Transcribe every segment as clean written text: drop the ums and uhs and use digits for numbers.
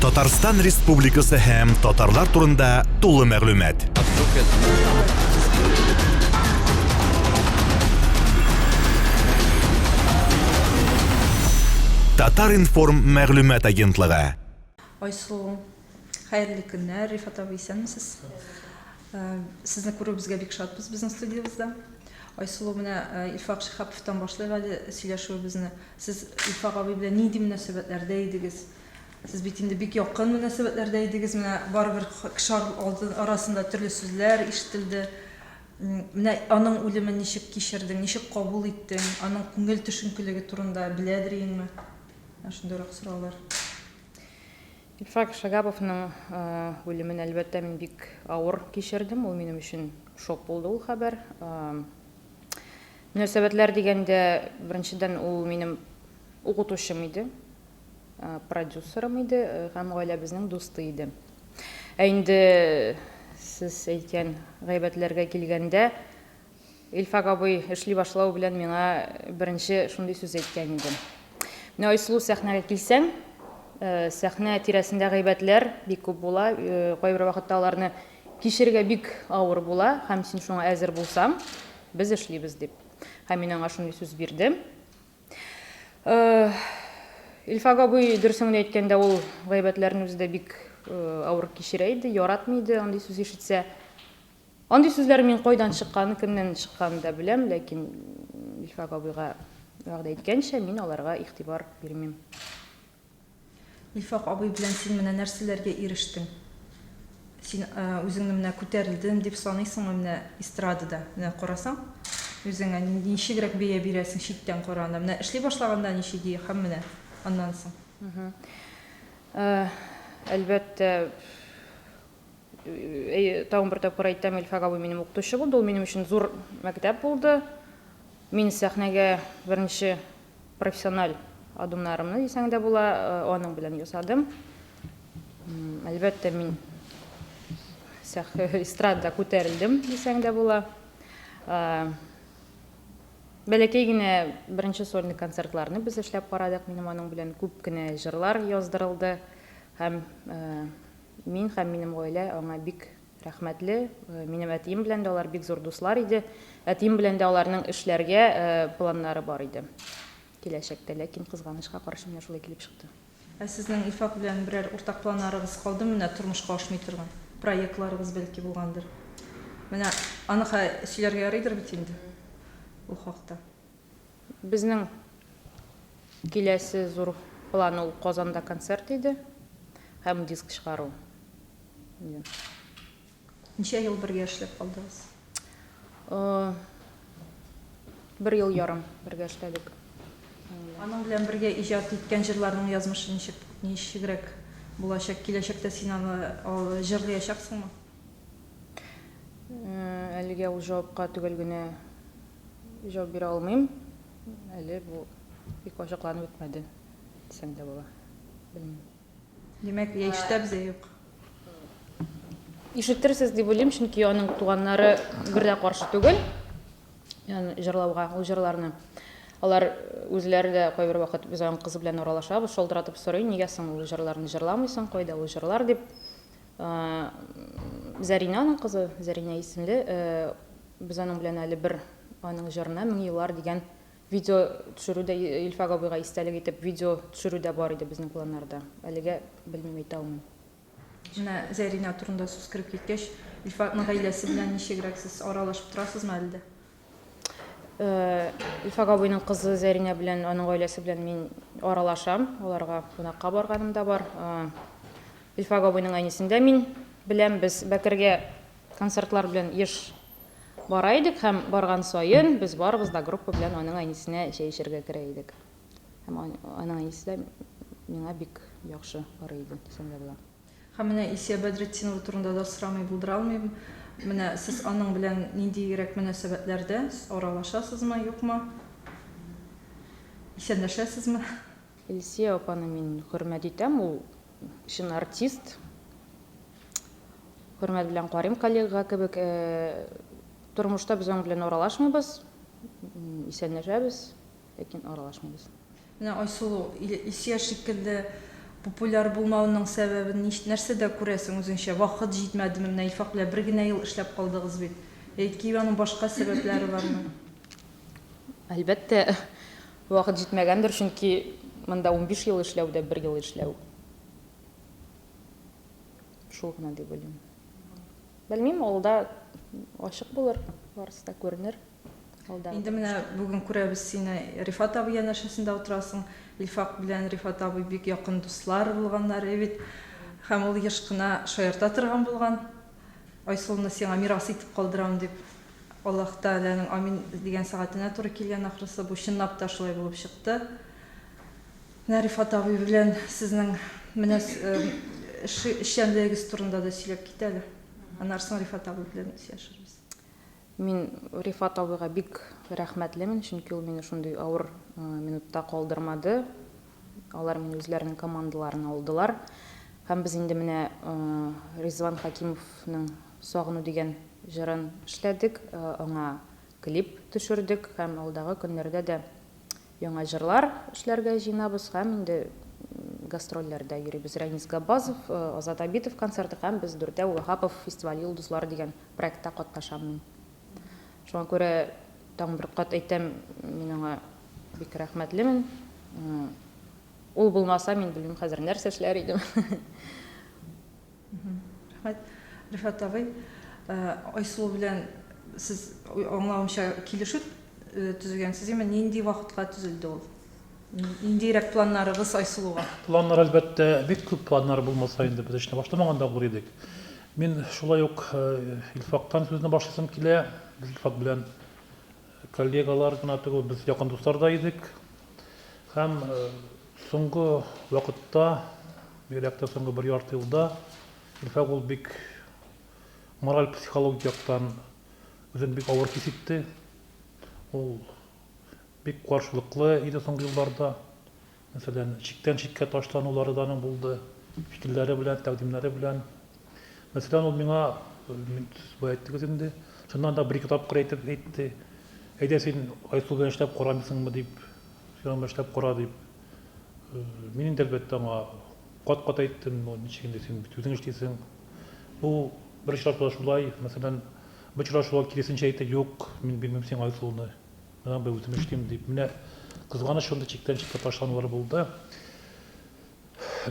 Татарстан Республикасы һәм татарлар турында тулы мәгълүмат. Татар-информ мәгълүмат агентлыгы. Айсылу, хәерле көннәр, Рифат абый, исәнмесез. Э, сезне күрүебезгә бик шатбыз безнең студиябездә. Айсылу, менә э, Илфак Шиһаповтан башлыйк әле сөйләшүебезне. Сез Илфак абый белән нинди мөнәсәбәтләрдә идегез? Сез бит инде бик якын мөнәсәбәтләрдә идегез, менә барыбер кеше арасында төрле сүзләр ишетелде. Менә аның үлемен ничек кичердең, ничек кабул иттең, аның күңел төшенкелеге турында беләдер идеңме? Менә шундыйрак сораулар. Илфак Шагаповның үлемен, әлбәттә, мин бик авыр кичердем. Ул минем өчен шок булды ул хәбәр. Мөнәсәбәтләр дигәндә, беренчедән, ул минем укытучым иде, продюсерым иде һәм гаиләбезнең дусты иде. Ә инде сез әйткән гайбәтләргә килгәндә, Илфак абый эшли башлау белән миңа беренче шундый сүз әйткән иде. Менә Айсылу сәхнәгә килсәң, сәхнә тирәсендә гайбәтләр бик күп була, кайбер вакытта аларны кичерергә бик авыр була һәм син шуңа әзер булсаң, без эшлибез дип. Һәм мин аңа шундый сүз бирдем. Илфак абый, дөресен генә әйткәндә, ул гайбәтләрне үзе дә бик авыр кичерә иде, яратмый иде андый сүз ишетсә. Андый сүзләр мин кайдан чыкканын, кемнән чыкканын да беләм, ләкин Илфак абыйга вәгъдә иткәнчә, мин аларга игътибар бирмим. Илфак абый белән син менә нәрсәләргә ирештең? Син үзеңне менә күтәрелдем дип саныйсыңмы менә эстрадада? Менә карасаң, үзеңә ничегрәк бәя бирәсең читтән караганда? Менә эшли башлаганда ничек и һәм менә аннан соң? Әлбәттә, Тагын бер тапкыр әйтәм, Илфак абый минем укытучы булды. Ул минем өчен зур мәктәп булды. Мин сәхнәгә беренче профессиональ адымнарымны дисәң дә була, аның белән ясадым. Әлбәттә, мин эстрадада күтәрелдем дисәң дә була. Бәләкәй генә беренче сольный концертларны без эшләп карадык. Минем аның белән күп кенә җырлар яздырылды һәм Мин һәм минем гаилә аңа бик рәхмәтле. Минем әтием белән дә алар бик зур дуслар иде. Әтием белән дә аларның эшләргә планнары бар иде киләчәктә. Ләкин, кызганычка каршы, менә шулай килеп чыкты. Ә сезнең Илфак белән берәр уртак планнарыгыз калдымы, менә тормышка ашмый торган проектларыгыз бәлки булгандыр? Менә аны сөйләргә ярыйдыр бит инде ул хакта. Безнең киләсе зур план ул Казанда концерт иде һәм диск чыгару иде. Ничә ел бергә эшләп калдыгыз? Бер ел ярым бергә эшләдек. Аның белән бергә иҗат иткән җырларның язмышы ничек, ничегрәк булачак? Киләчәктә син аны җырлыячаксыңмы? Әлегә ул җавапка төгәл генә Җавап бирә алмыйм. Әле бу бик ачыкланып бетмәде дисәң дә була. Белмим. Димәк, я ишетәбез, я юк. Ишетерсез дип уйлыйм, чөнки аның туганнары бер дә каршы түгел. Ягъни җырлауга, ул җырларны. Алар үзләре дә кайбер вакыт без аның кызы белән аралашабыз, шалтыратып сорый, нигә соң ул җырларны җырламыйсың, кайда ул җырлар дип. Зәринә аның кызы, Зәринә исемле. Без аның белән әле бер аның җырына 1000 еллар дигән видео төшерү дә, Илфак абыйга истәлек итеп видео төшерү дә бар иде безнең планнарда. Әлегә белмим, әйтә алмыйм. Менә Зәринә турында сүз кереп киткәч, Илфакның гаиләсе белән ничегрәк сез аралашып торасызмы әле дә? Илфак абыйның кызы Зәринә белән, аның гаиләсе белән мин аралашам. Аларга кунакка барганым да бар. Илфак абыйның әнисен дә мин беләм. Без Бәкергә концертлар белән еш бара идек һәм барган саен без барыбыз да группа белән аның әнисенә чәй эчәргә керә идек. Һәм аның әнисе дә миңа бик яхшы карый иде, дисәм дә була. Һәм менә Илсөя Бәдретдинова турында да сорамый булдыра алмыйм. Менә сез аның белән ниндиерәк мөнәсәбәтләрдә? Сез аралашасызмы, юкмы? Исәнләшәсезме? Илсөя апаны мин хөрмәт итәм, ул чын артист. Хөрмәт белән карыйм коллегага кебек. Тормышта без аның белән аралашмыйбыз, исәнләшәбез, ләкин аралашмыйбыз. Менә Айсылу, Илсөя шикелле Популяр булмавының сәбәбен нәрсәдә күрәсең үзеңчә? Вакыт җитмәдеме? Менә Илфак белән бер генә ел эшләп калдыгыз бит. Яки аның башка сәбәпләре бармы? Әлбәттә, вакыт җитмәгәндер, чөнки монда 15 ел эшләү дә бер ел эшләү. Шул гына дип уйлыйм. Белмим, алда ачык булыр, барысы да күренер. Алда. Инде менә бүген күрәбез сине, Рифат абый янәшәсендә утырасың. Илфак белән Рифат абый бик якын дуслар булганнар бит. Һәм ул еш кына шаярта торган булган. Айсылуны сиңа мирас итеп калдырам дип. Аллаһ Тәгаләнең амин дигән сәгатенә туры килгән ахрысы. Бу чынлап та шулай булып чыкты. Менә Рифат абый белән сезнең менә эшчәнлегегез турында да сөйләп кит әле. Аннары соң Рифат абый белән сөйләшербез. Мин Рифат абыйга бик рәхмәтлемен, чөнки ул мине шундый авыр минутта калдырмады. Алар мине үзләренең командаларына алдылар. Һәм без инде менә Ризван Хәкимовның Сагыну дигән җырын эшләдек, аңа клип төшердек һәм алдагы көннәрдә дә Яңа җырлар эшләргә җыенабыз һәм инде гастрольләрдә йөрибез. Рәнис Габбазов, Азат Абитов концерты һәм без дүртәү Ваһапов фестивале йолдызлары дигән проектта катнашам мин. Шуңа күрә тагын бер кат әйтәм, мин аңа бик рәхмәтлемен. Ул булмаса, мин белмим хәзер нәрсә эшләр идем. Рәхмәт, Рифат абый. Айсылу белән сез, аңлавымча, килешү төзегәнсез, әмма нинди вакытка төзелде ул? Ниндирәк планнарыгыз Айсылуга? Планнар, әлбәттә, бик күп планнар булмаса инде без эшне башламаган да булыр идек. Мин шулай ук Илфактан сүзне башлыйсым килә. Без Илфак белән коллегалар гына түгел, без якын дуслар да идек. Һәм Соңгы вакытта, бигрәк тә соңгы бер ярты елда, Илфак ул бик мораль-психологик яктан үзен бик авыр хис итте. Ул бик каршылыклы иде соңгы елларда. Мәсәлән, чиктән-чиккә ташланулары да аның булды, фикерләре белән, тәкъдимнәре белән. Мәсәлән, ул миңа, сез болай әйттегез инде, чыннан да бер-ике тапкыр әйтеп әйтте, әйдә син Айсылу белән эшләп карамыйсыңмы дип. Син аны эшләп кара, дип. Мин инде, әлбәттә, аңа кат-кат әйттем, ну, ничек инде син бит үзең эшлисең. Бу бер очрашуда шулай, мәсәлән, бер очрашуда киресенчә әйтте, юк, мин бирмим сиңа Айсылуны, мин аны үзем эшлим, дип. Менә кызганыч, шундый чиктән-чиккә ташланулар булды.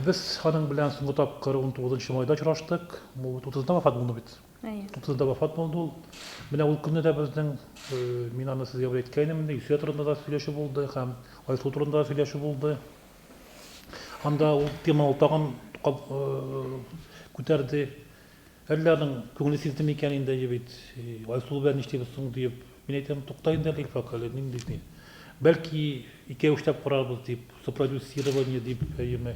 Без аның белән соңгы тапкыр 19 майда очраштык. Бу 30-ында вафат булды бит. Әйе. 30-ында вафат булды ул. Менә ул көнне дә безнең, мин аны сезгә бер әйткән идем инде, Илсөя турында да сөйләшү булды һәм Айсылу турында да сөйләшү булды. Анда ул теманы ул тагын күтәрде. Әллә аның күңеле сизде микән инде, әйе бит, Айсылу белән нишлибез соң диеп. Мин әйтәм, тукта инде әле, Илфак, әле нинди ни. Бәлки, икәү эшләп карарбыз дип, сопродюсирование дип, әйеме.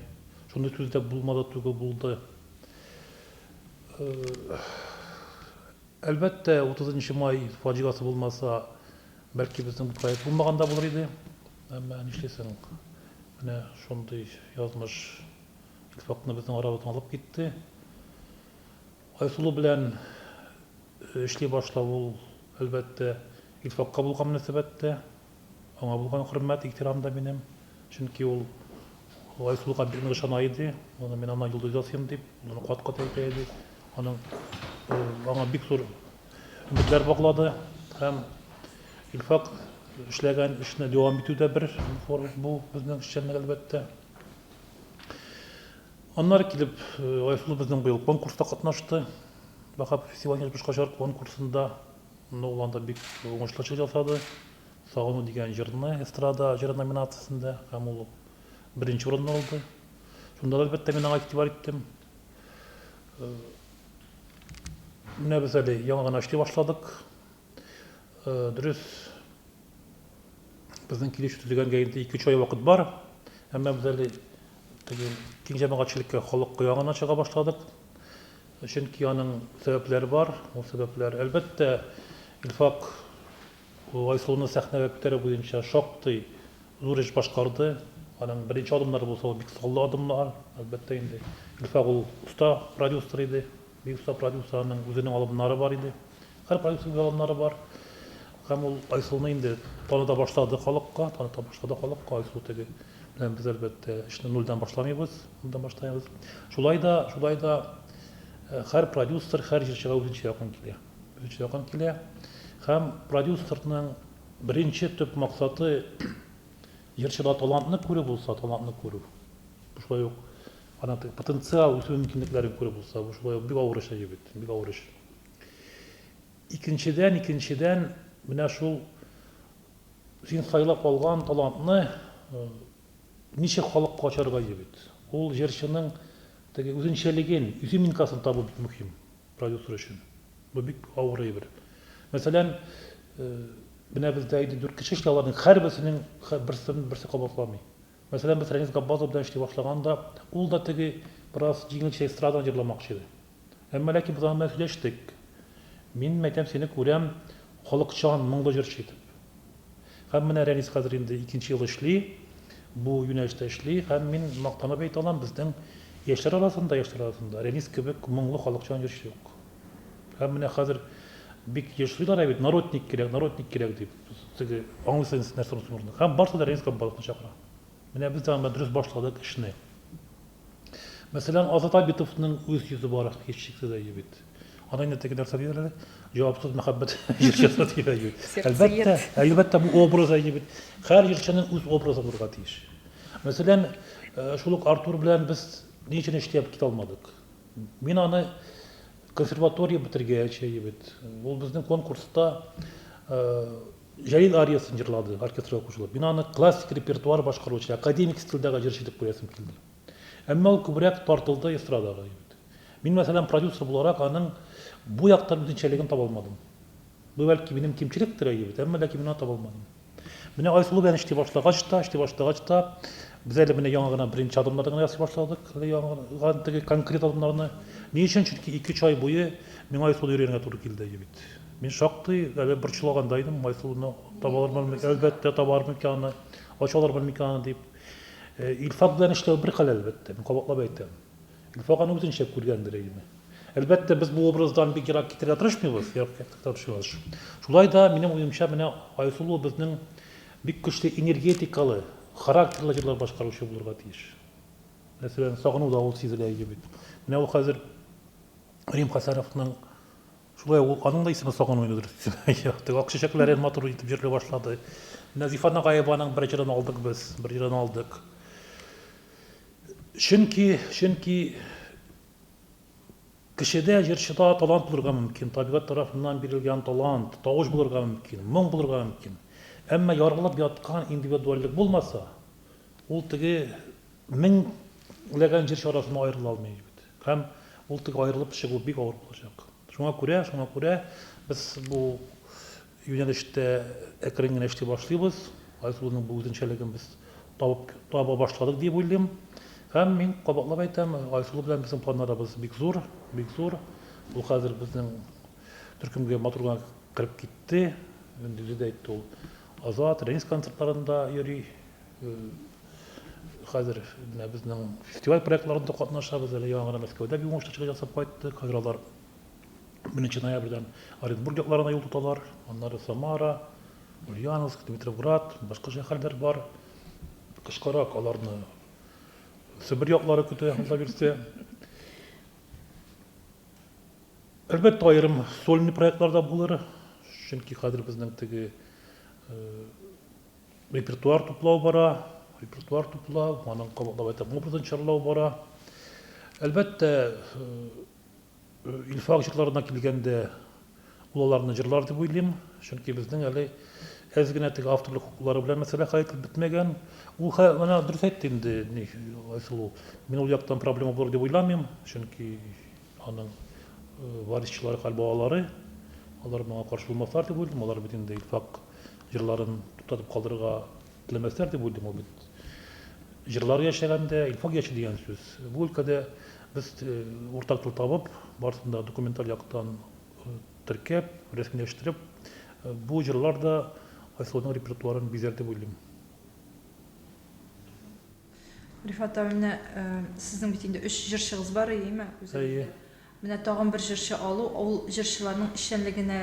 Шундый сүз дә булмады түгел, булды. Әлбәттә, 30 нчы май фаҗигасы булмаса, бәлки безнең бу проект булмаган да булыр иде. Әмма нишлисең, менә шундый язмыш Илфакны безнең арабыздан алып китте. Айсылу белән эшли башлау ул, әлбәттә, Илфакка булган мөнәсәбәттә. Аңа булган хөрмәт, ихтирам да минем. Чөнки ул Айсылуга бик нык ышана иде. Аны мин аңа йолдыз ясыйм дип, ул аны кат-кат әйтә иде. Аның аңа бик зур өметләр баглады. Һәм Илфак эшләгән эшне дәвам итү дә бер бу безнең эшчәнлек, әлбәттә. Аннары килеп Айсылу безнең быел конкурста катнашты. Вахапов фестиваленең Башка җыр конкурсында. Ул анда бик уңышлы чыгыш ясады. Сагыну дигән җырны эстрада җыры номинациясендә һәм ул беренче урынны алды. Шунда да, әлбәттә, мин аңа игътибар иттем. Менә без әле яңа гына эшли башладык. Дөрес, безнең килешү төзегәнгә инде 2-3 ай вакыт бар. Әмма без әле теге киң җәмәгатьчелеккә, халыкка яңа гына чыга башладык. Чөнки аның сәбәпләре бар. Ул сәбәпләр, әлбәттә, Илфак Айсылуны сәхнәгә күтәрү буенча шактый зур эш башкарды. Аның беренче адымнары булса, ул бик саллы адымнар, әлбәттә инде. Илфак ул оста продюсер иде, бик оста продюсер, аның үзенең алымнары бар иде. Һәр продюсерның үз алымнары бар. Һәм ул Айсылуны инде таныта башлады халыкка, таныта башлады халыкка Айсылу теге. белән без, әлбәттә, эшне нульдән башламыйбыз, нульдән башламыйбыз. Шулай да, шулай да һәр продюсер һәр җырчыга үзенчә якын килә. Үзенчә якын килә. Һәм продюсерның беренче төп максаты җырчыда талантны күрү булса, талантны күрү. Бу шулай ук аның потенциал үсү мөмкинлекләрен күрү булса, бу шулай ук бик авыр эш әйе бит, бик авыр эш. Икенчедән, икенчедән, менә шул син сайлап алган талантны ничек халыкка ачарга ие бит. Ул җырчының теге үзенчәлеген, изюминкасын табу бик мөһим продюсер өчен. Бу бик авыр әйбер. Мәсәлән, менә бездә инде дүрт кеше эшли, аларның һәрберсенең берсен берсе кабатламый. Мәсәлән, без Рәнис Габбазов белән эшли башлаганда, ул да теге бераз җиңелчә эстраданы җырламакчы иде. Әмма ләкин без аның белән сөйләштек. Мин, мәйтәм, сине күрәм халыкчан, моңлы җырчы итеп. Һәм менә Рәнис хәзер инде икенче ел эшли, бу юнәлештә эшли һәм мин мактанып әйтә алам, безнең яшьләр арасында, яшьләр арасында Рәнис кебек моңлы халыкчан җырчы юк. Һәм менә хәзер бик еш сорыйлар ә бит, народник кирәк, народник кирәк дип. Теге аңлыйсыз инде нәрсә урынлы. Һәм барысы да Рәнис Габбазовны чакыра. Менә без дә анда дөрес башладык эшне. Мәсәлән, Азат Абитовның үз йөзе бар, һичшиксез әйе бит. Аны инде теге нәрсә диләр әле? Җавапсыз мәхәббәт җырчысы диләр әйе бит. Әлбәттә, әлбәттә бу образ әйе бит. Һәр җырчының үз образы булырга тиеш. Мәсәлән, э, шул ук Артур белән без ни өчен эшләп китә алмадык? Мин аны консерватория бетергәч, әйе бит. Ул безнең конкурста э, Җәлил ариясен җырлады, оркестрга кушылып. Мин аны классик репертуар башкаручы, академик стильдәге җырчы итеп күрәсем килде. Әмма ул күбрәк тартылды эстрадага. Мин, мәсәлән, продюсер буларак аның бу яктан үзенчәлеген таба алмадым. Бу бәлки минем кимчелектер, әйе бит, әмма ләкин мин аны таба алмадым. Менә Айсылу белән эшли башлагач та, эшли башлагач та, без әле менә яңа гына беренче адымнарны гына ясый башладык, әле яңа теге конкрет адымнарны. Ни өчен? Чөнки 2-3 ай буе миңа Айсылуны өйрәнергә туры килде, әйе бит. Мин шактый әле борчылаганда идем, Айсылуны таба алырмын, әлбәттә, табармын микән аны, ача алырмын микән аны дип. Э, Илфак белән эшләү бер хәл, әлбәттә, мин кабатлап әйтәм. Илфак аны үзенчә күргәндер әйеме. Әлбәттә, без бу образдан бик ерак китәргә тырышмыйбыз, ерак китәргә тырышмыйбыз. Шулай да, минем уемча, менә Айсылу безнең бик көчле энергетикалы, характерлы җырлар башкаручы булырга тиеш. Мәсәлән, сагынуда ул сизелә иде бит. Менә ул хәзер Рим Хәсәновның Шулай ул, аның да исеме Сагыну инде дөрес исеме. Теге Ак чәчәкләрен матур итеп җырлый башлады. Менә Зифа Нагаеваның бер җырын алдык без, бер җырын алдык. Чөнки, чөнки кешедә, җырчыда талант булырга мөмкин, табигать тарафыннан бирелгән талант, тавыш булырга мөмкин, моң булырга мөмкин. Әмма ярылып яткан индивидуальлек булмаса, ул теге меңләгән җырчы арасында аерыла алмый бит. Һәм ул теге аерылып чыгу бик авыр булачак. Шуңа күрә, шуңа күрә без бу юнәлештә әкрен генә эшли башлыйбыз. Айсылуның бу үзенчәлеген без табып таба башладык дип уйлыйм. Һәм мин кабатлап әйтәм, Айсылу белән безнең планнарыбыз бик зур, бик зур. Ул хәзер безнең төркемгә матур гына кереп китте. Инде үзе дә әйтте, ул Азат, Рәнис концертларында йөри. Хәзер менә безнең фестиваль проектларында катнашабыз. Әле яңа гына Мәскәүдә бик уңышлы чыгыш ясап кайттык. Хәзер алар 1 ноябрьдән Оренбург якларына юл тоталар. Аннары Самара, Ульяновск, Димитровград, башка шәһәрләр бар. Кышкарак аларны Себер яклары көтә, Алла бирсә. Әлбәттә, аерым сольный проектлар да булыр. Чөнки хәзер безнең теге Репертуар туплау бара, репертуар туплау, аның кабатлап әйтәм, образын чарлау бара. Әлбәттә, Илфак җырларына килгәндә, ул аларны җырлар дип уйлыйм, чөнки безнең әле әз генә теге авторлык хокуклары белән мәсьәлә хәл ителеп бетмәгән. Ул менә дөрес әйтте инде, ни, Айсылу. Мин ул яктан проблема булыр дип уйламыйм, чөнки аның варисчылары, хәл балалары, алар моңа каршы булмаслар дип уйлыйм. Алар бит инде Илфак җырларын туктатып калдырырга теләмәсләр дип уйлыйм. Ул бит җырлар яшәгәндә, Илфак яши дигән сүз. Бу өлкәдә без уртак тел табып, барысын да документаль яктан теркәп, рәсмиләштереп, бу җырлар да Айсылуның репертуарын бизәр дип уйлыйм. Рифат абый, менә сезнең бит инде өч җырчыгыз бар, әйеме? Әйе. Менә тагын бер җырчы алу, ул җырчыларның эшчәнлегенә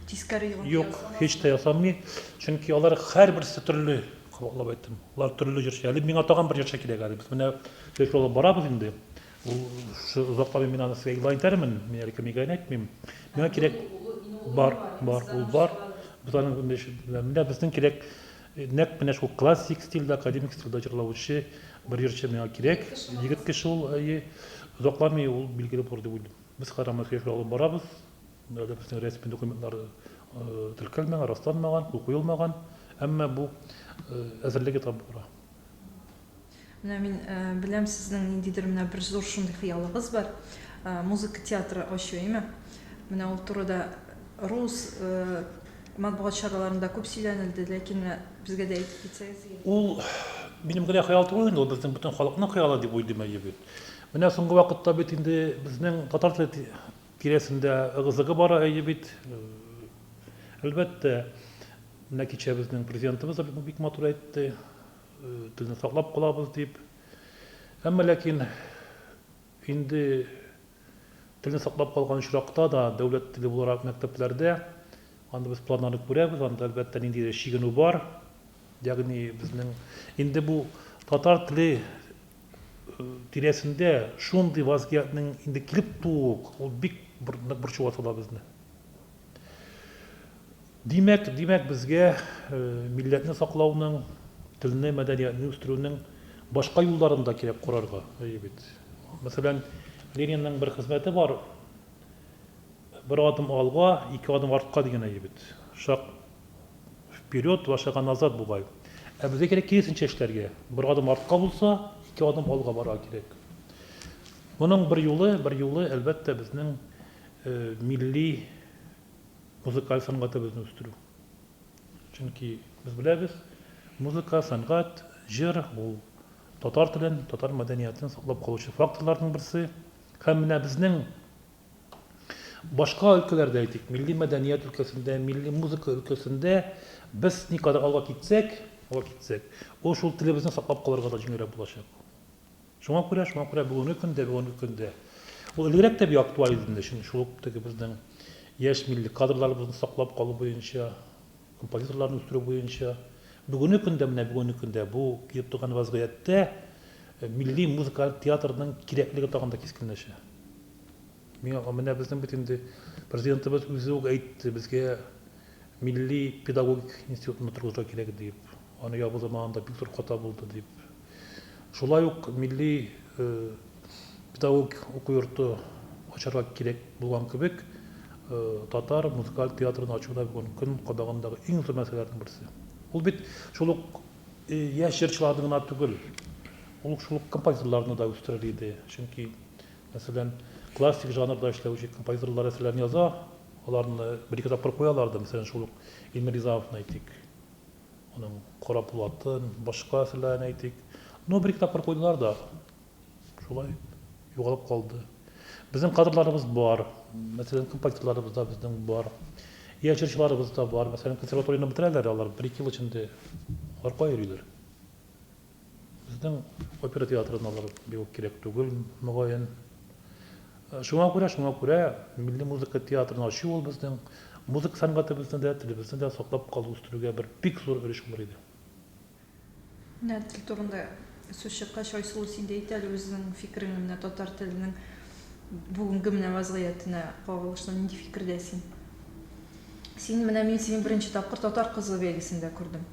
тискәре йогынты Юк, һич тә ясамый. Чөнки алар һәрберсе төрле. Кабатлап әйттем. Алар төрле җырчы. Әле миңа тагын бер җырчы кирәк әле. Без менә сөйләшеп алып барабыз инде. Ул озакламый мин аны сезгә игълан итәрмен. Мин әле кем икәнен әйтмим. Миңа кирәк бар, бар, ул бар. Без аның менә безнең кирәк нәкъ менә шул классик стильдә, академик стильдә җырлаучы бер җырчы миңа кирәк. Егет кеше ул, әйе. Озакламый ул билгеле булыр дип уйлыйм. Без хәзер аны сөйләшеп алып барабыз. Әле безнең рәсми документлар теркәлмәгән, расланмаган, кул куелмаган, әмма бу әзерлек этабы бара. Менә мин беләм, сезнең ниндидер менә бер зур шундый хыялыгыз бар, музыка театры ачу, әйме? Менә ул турыда рус матбугат чараларында күп сөйләнелде, ләкин менә безгә дә әйтеп китсәгез иде. Ул минем генә хыял түгел инде, ул безнең бөтен халыкның хыялы дип уйлыйм, әйе бит. Менә соңгы вакытта бит инде безнең татар теле Тирәсендә ыгы-зыгы бара, әйе бит. Әлбәттә, менә кичә безнең президентыбыз да бик матур әйтте, телне саклап калабыз дип. Әмма ләкин инде телне саклап калган очракта да, дәүләт теле буларак мәктәпләрдә, анда без планнарны күрәбез, анда, әлбәттә, ниндидер чигенү бар. Ягъни безнең инде бу татар теле тирәсендә шундый вазгыятьнең инде килеп тууы ул бик нык борчуга сала безне. Димәк, димәк безгә милләтне саклауның, телне, мәдәниятне үстерүнең башка юлларын да кирәк карарга, әйе бит. Мәсәлән, Ленинның бер хезмәте бар, бер адым алга, ике адым артка дигән әйе бит. Шаг Вперед, два шага назад бугай. Ә безгә кирәк киресенчә эшләргә. Бер адым артка булса, ике адым алга барырга кирәк. Моның бер юлы, бер юлы, әлбәттә, безнең милли музыкаль сәнгатебезне үстерү. Чөнки без беләбез, музыка, сәнгать, җыр ул татар телен, татар мәдәниятен саклап калучы факторларның берсе. Һәм менә безнең Башка өлкәләрдә, әйтик, милли мәдәният өлкәсендә, милли музыка өлкәсендә без никадәр алга китсәк, алга китсәк, ул шул телебезне саклап калырга да җиңелрәк булачак. Шуңа күрә, шуңа күрә бүгенге көндә, бүгенге көндә ул элегрәк тә бик актуаль иде инде, чөнки шул ук теге безнең яшь милли кадрларыбызны саклап калу буенча, композиторларны үстерү буенча. Бүгенге көндә, менә бүгенге көндә бу килеп туган вазгыятьтә милли музыкаль театрның кирәклеге тагын да кискенләшә. Миңа менә безнең бит инде президентыбыз үзе үк әйтте, безгә милли педагогик институтны торгызырга кирәк дип. Аны ябу заманында бик зур хата булды дип. Шулай ук милли педагогик уку йорты ачарга кирәк булган кебек, татар музыкаль театрын ачу да бүген көн кадагындагы иң зур мәсьәләләрнең берсе. Ул бит шул ук яшь җырчыларны гына түгел, ул шул ук композиторларны да үстерер иде. Чөнки Мәсәлән, классик жанрда эшләүче композиторлар әсәрләрен яза, аларны бер-ике тапкыр куялар да, мәсәлән, шул ук Илмир Низамовны әйтик, аның Кара пулатын, башка әсәрләрен әйтик. Ну, бер-ике тапкыр куйдылар да, шулай югалып калды. Безнең кадрларыбыз бар, мәсәлән, композиторларыбыз да безнең бар, яшь җырчыларыбыз да бар. Мәсәлән, консерваторияне бетерәләр, алар бер-ике ел эчендә алар кая йөриләр? Безнең опера театрына алар бик үк кирәк түгел, мөгаен. Шуңа күрә, шуңа күрә милли музыка театрын ачу ул безнең музыка сәнгатебезне дә, телебезне дә саклап калу, үстерүгә бер бик зур өлеш булыр иде. Менә тел турында сүз чыккач, Айсылу, син дә әйт әле үзеңнең фикереңне менә татар теленең бүгенге менә вазгыятенә кагылышлы нинди фикердә син? Син менә мин сине беренче тапкыр Татар кызы бәйгесендә күрдем.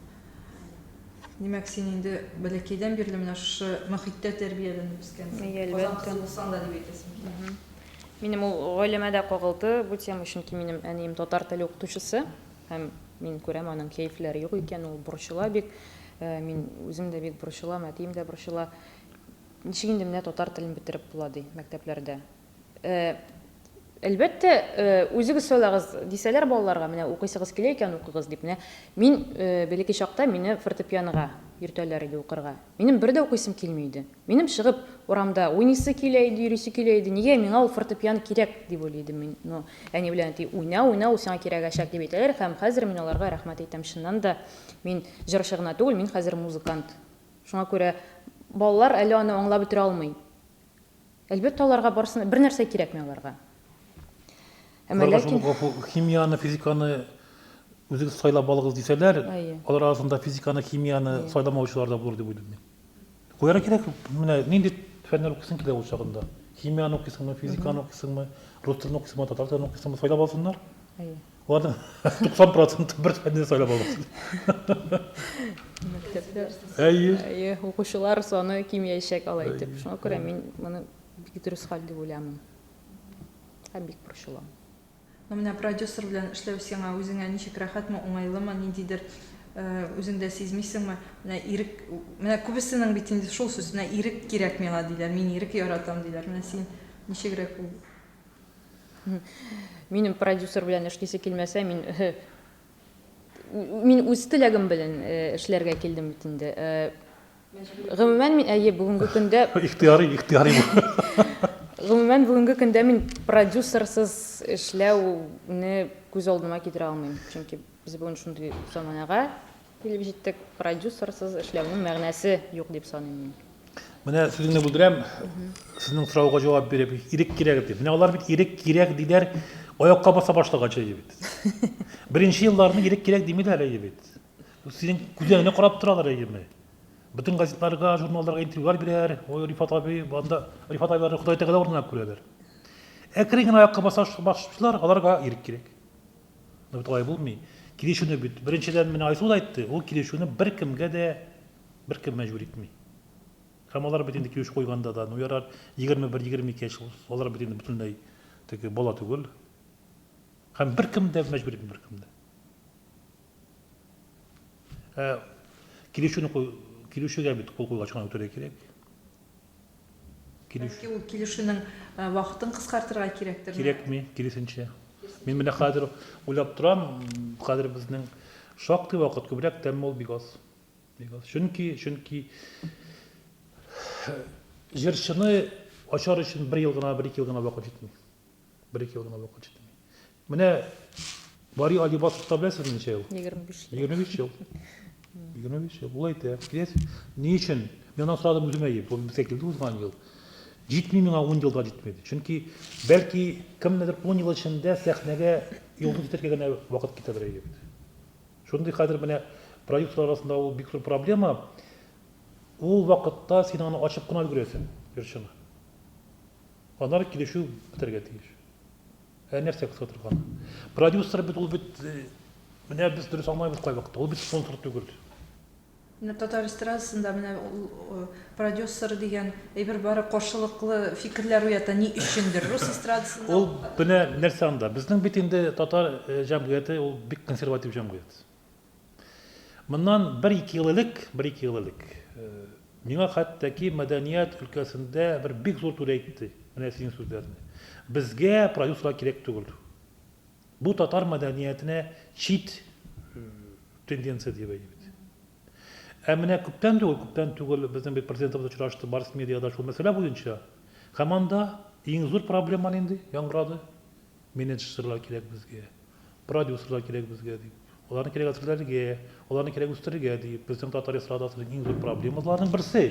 Димәк, син инде бәләкәйдән бирле менә шушы мохиттә тәрбияләнеп үскәнсең. Әйе, Казан кызы әлбәттә. булсаң да дип әйтәсем килә. Минем ул гаиләмә дә кагылды бу тема, чөнки минем әнием татар теле укытучысы һәм мин күрәм, аның кәефләре юк икән, ул борчыла бик. Мин үзем дә бик борчылам, әтием дә борчыла. Ничек инде менә татар телен бетереп була, ди, мәктәпләрдә. Әлбәттә, үзегез сайлагыз дисәләр балаларга, менә укыйсыгыз килә икән, укыгыз дип. Менә мин бәләкәй чакта мине фортепианога йөртәләр иде укырга. Минем бер дә укыйсым килми иде. Минем чыгып урамда уйныйсы килә иде, йөрисе килә иде. Нигә миңа ул фортепиано кирәк дип уйлый идем мин. Но әни белән әти, уйна, уйна, ул сиңа кирәгәчәк дип әйтәләр һәм хәзер мин аларга рәхмәт әйтәм. Чыннан да, мин җырчы гына түгел, мин хәзер музыкант. Шуңа күрә балалар әле аны аңлап бетерә алмый. Әлбәттә, аларга барысына бер нәрсә кирәкми аларга. Әмма ләкин шул ук химияне, физиканы Үзегез сайлап алыгыз дисәләр, алар арасында физиканы, химияне сайламаучылар да булыр дип уйлыйм мин. Куярга кирәк, менә нинди фәннәр укыйсың килә ул чагында. Химияне укыйсыңмы, физиканы укыйсыңмы, рус телен укыйсыңмы, татар телен укыйсыңмы, сайлап алсыннар. Аларның 90 проценты бер фәнне сайлап алмасын. Мәктәпләр. Әйе. Әйе, укучылар саны кимиячәк алай итеп. Шуңа күрә мин моны бик дөрес хәл дип уйламыйм. Һәм бик борчылам. Ну менә продюсер белән эшләү сиңа үзеңә ничек, рәхәтме, уңайлымы, ниндидер үзең дә сизмисеңме? Менә ирек, менә күбесенең бит инде шул сүз, менә ирек кирәк миңа диләр, мин ирек яратам диләр. Менә син ничегрәк ул? Минем продюсер белән эшлисе килмәсә, мин мин үз теләгем белән эшләргә килдем бит инде. Гомумән, мин, әйе, бүгенге көндә... Ихтыяри, ихтыяри бу. Гомумән, бүгенге көндә мин продюсерсыз эшләүне күз алдыма китерә алмыйм. Чөнки без бүген шундый заманага килеп җиттек, продюсерсыз эшләүнең мәгънәсе юк дип саныйм мин. Менә сүзеңне бүлдерәм, сезнең сорауга җавап биреп, ирек кирәк дип. Менә алар бит ирек кирәк диләр, аякка баса башлагач әйе бит. Беренче елларны ирек кирәк димиләр әйе бит. Синең күзләреңә карап торалар әйеме? Бөтен газетларга, журналларга интервьюлар бирәләр. Ой, Рифат абый, анда Рифат абыйларны Ходай Тәгалә урынына күрәләр. Әкрен генә аякка баса башлыйлар, аларга ирек кирәк. Но бит алай булмый. Килешүне бит беренчедән менә Айсылу да әйтте, ул килешүне беркемгә дә беркем мәҗбүр итми. Һәм алар бит инде килешү куйганда да, ну ярар, 21-22 яшь, алар бит инде бөтенләй теге бала түгел. Һәм беркем дә мәҗбүр итми беркем дә. Ә килешүне килешүгә бит кул куйгач кына үтәргә кирәк. Килешү. Бәлки ул килешүнең вакытын кыскартырга кирәктер? Кирәкми, киресенчә. Мин менә хәзер уйлап торам, хәзер безнең шактый вакыт күбрәк тәмме ул бик аз. Бик аз. Чөнки, чөнки җырчыны ачар өчен бер ел гына, бер-ике ел гына вакыт җитми. Бер-ике ел гына вакыт җитми. Менә Бари Алибасовта беләсезме ничә ел? 25 ел. 25 ел. 25 ел. Ул әйтә. Киләсез. Ни өчен? Мин аннан сорадым үземә, ул безгә килде узган ел. Җитми миңа 10 ел да җитми. Чөнки бәлки кемнедер 10 ел эчендә сәхнәгә йолдыз итәргә генә вакыт китәдер иде бит. Шундый хәзер менә продюсерлар арасында ул бик зур проблема. Ул вакытта син аны ачып кына өлгерәсең, җырчыны. Аннары килешү бетәргә тиеш. Ә нәрсә кыса торган? Продюсер бит ул бит менә без дөрес аңлайбыз кайвакытта. Ул бит спонсор түгел. Менә татар эстрадасында менә ул продюсер дигән әйбер бары каршылыклы фикерләр уята ни өчендер. Рус эстрадасында Ул менә нәрсә анда. Безнең бит инде татар җәмгыяте ул бик консерватив җәмгыять. Моннан бер-ике ел элек, бер-ике ел элек, миңа хәтта ки мәдәният өлкәсендә бер бик зур түрә әйтте, менә синең сүзләрне. Безгә продюсерлар кирәк түгел. Бу татар мәдәниятенә чит тенденция дип әйтте бит. Ә менә күптән түгел, күптән түгел безнең бит президентыбыз очрашты Барс медиада шул мәсьәлә буенча. Һәм анда иң зур проблема нинди яңгырады? Менеджерлар кирәк безгә, продюсерлар кирәк безгә дип. Аларны кирәк әзерләргә, аларны кирәк үстерергә дип. Безнең татар эстрадасының иң зур проблемаларының берсе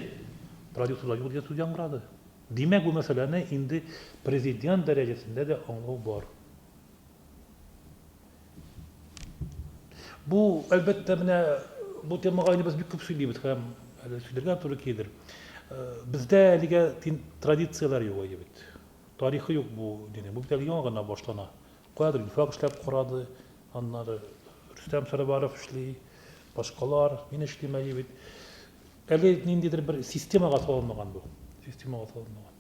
продюсерлар юк дигән сүз яңгырады. Димәк, бу мәсьәләне инде президент дәрәҗәсендә дә аңлау бар. Бу, әлбәттә, менә бу темага инде без бик күп сөйлибез һәм әле сөйләргә туры килер. Бездә әлегә традицияләр юк әйе бит. Тарихы юк бу динең. Бу бит әле яңа гына башлана. Каядыр Илфак эшләп карады, аннары Рөстәм Сәрвәров эшли, башкалар, мин эшлим әйе бит. Әле ниндидер бер системага салынмаган бу. Системага салынмаган.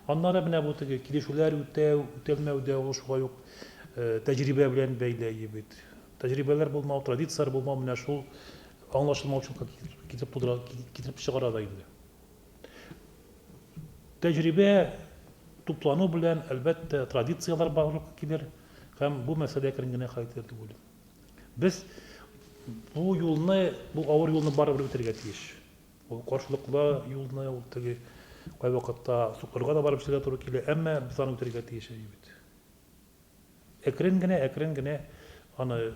Аннары менә бу теге килешүләр үтәү, үтәлмәү дә ул шулай ук тәҗрибә белән бәйле әйе бит. Тәҗрибәләр булмау, традицияләр булмау менә шул аңлашылмаучылыкка китереп тудыра, китереп чыгара да инде. Тәҗрибә туплану белән, әлбәттә, традицияләр барлыкка килер һәм бу мәсьәлә әкрен генә хәл ителер дип уйлыйм. Без бу юлны, бу авыр юлны барыбер үтәргә тиеш. Ул каршылыклы юлны, ул теге кайвакытта сукырга да барып җитәргә туры килә, әмма без аны үтәргә тиеш әйе бит. Әкрен генә, әкрен генә аны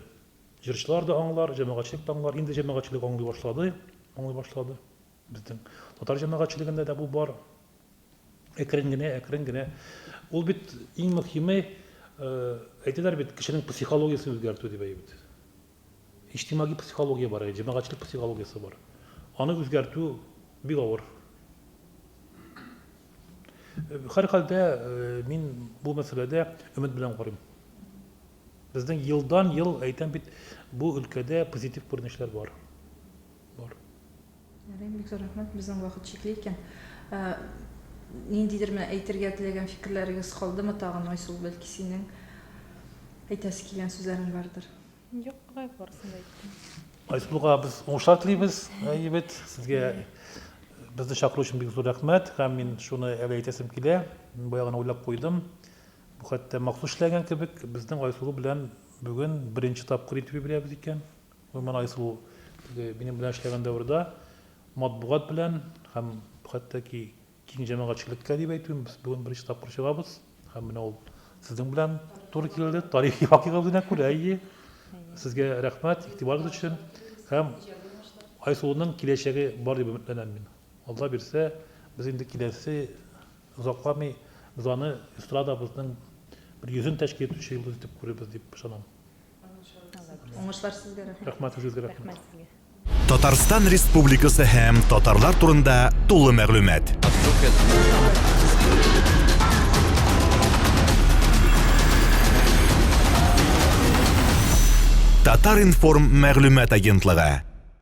җырчылар да аңлар, җәмәгатьчелек тә аңлар. Инде җәмәгатьчелек аңлый башлады, аңлый башлады. Безнең татар җәмәгатьчелегендә дә бу бар. Әкрен генә, әкрен генә. Ул бит иң мөһиме, әйтәләр бит, кешенең психологиясен үзгәртү дип әйе бит. иҗтимагый психология бар, җәмәгатьчелек психологиясе бар. Аны үзгәртү бик авыр. Һәрхәлдә мин бу мәсьәләдә өмет белән карыйм. Безнең елдан-ел, әйтәм бит, бу өлкәдә позитив күренешләр бар. Бар. Ярый, бик зур рәхмәт. Безнең вакыт чикле икән. Ниндидер менә әйтергә теләгән фикерләрегез калдымы тагын, Айсылу, бәлки синең әйтәсе килгән сүзләрең бардыр? Юк, бугай, барысын да әйттем. Айсылуга без уңышлар телибез, егет. Сезгә безне чакыру өчен бик зур рәхмәт. Һәм мин шуны әле әйтәсем килә, бая гына уйлап куйдым. Бу хәтта махсус эшләнгән кебек, безнең Айсылу белән бүген беренче тапкыр интервью бирәбез икән. Гомумән, Айсылу теге минем белән эшләгән дәвердә матбугат белән һәм хәтта ки киң җәмәгатьчелеккә дип әйтүем, без бүген беренче тапкыр чыгабыз. Һәм менә ул сезнең белән туры килде. Тарихи вакыйга үзенә күрә, әйе. Сезгә рәхмәт, игътибарыгыз өчен. Һәм Айсылуның киләчәге бар дип өметләнәм мин. Алла бирсә, без инде киләсе озакламый без аны эстрадабызның бер йөзен тәшкил итүче йолдыз итеп күрербез дип ышанам. Уңышлар сезгә, рәхмәт. Рәхмәт үзегезгә рәхмәт. Рәхмәт сезгә. Татарстан Республикасы һәм татарлар турында тулы мәгълүмат. Татар-информ мәгълүмат агентлыгы.